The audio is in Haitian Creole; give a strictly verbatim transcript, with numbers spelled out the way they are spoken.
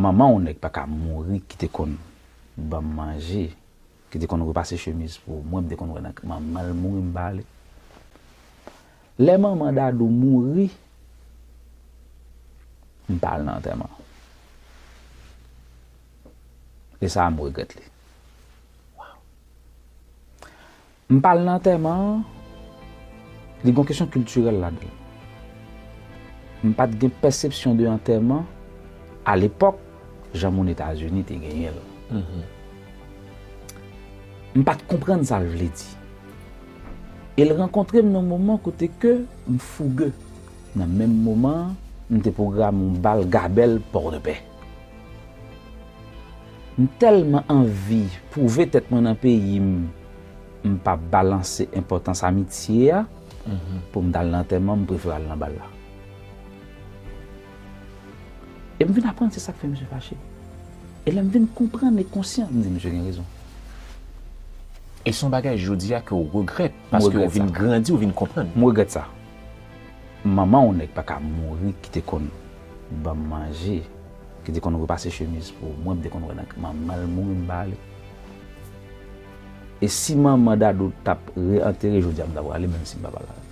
Manman yon nèg pa ka mouri ki te konn ban m manje, ki te konn repase chemiz pou mwen, m te konn wè nan manman l mouri, m pa ale. Lè manman Dadou mouri, m pa al nan antèman. E sa a, m regrèt li. M pa al nan antèman an, li gon kesyon kiltirèl ladan l. M pa t gen pèsepsyon de antèman alepòk jan moun Etazini te genyen l. M pa t konprann sa l vle di. E l rankontre m nan moman kote ke m fouge. Nan menm moman an, m te pwograme yon bal Gabèl Pòdepè. M tèlman anvi pwouve tèt mwen nan peyi m, m pa balanse enpòtans amitye a, pou m t al nan antèman, m prefere al nan bal la. E m vin aprann se sa k fè misye fache. E lè m vin konprann e konsyan, m di, "Misye gen rezon." E se yon bagay jodi a ke w regrèt, paske w vin grandi, w vin konprann. M regrèt sa. Manman yon nèg pa ka mouri ki te konn ban m manje, ki te konn repase chemiz pou mwen, m te konn wè nan manman l mouri, m pa ale. E si manman Dadou t ap re-antere jodi a, m ta prale, menm si m pa pale avè l.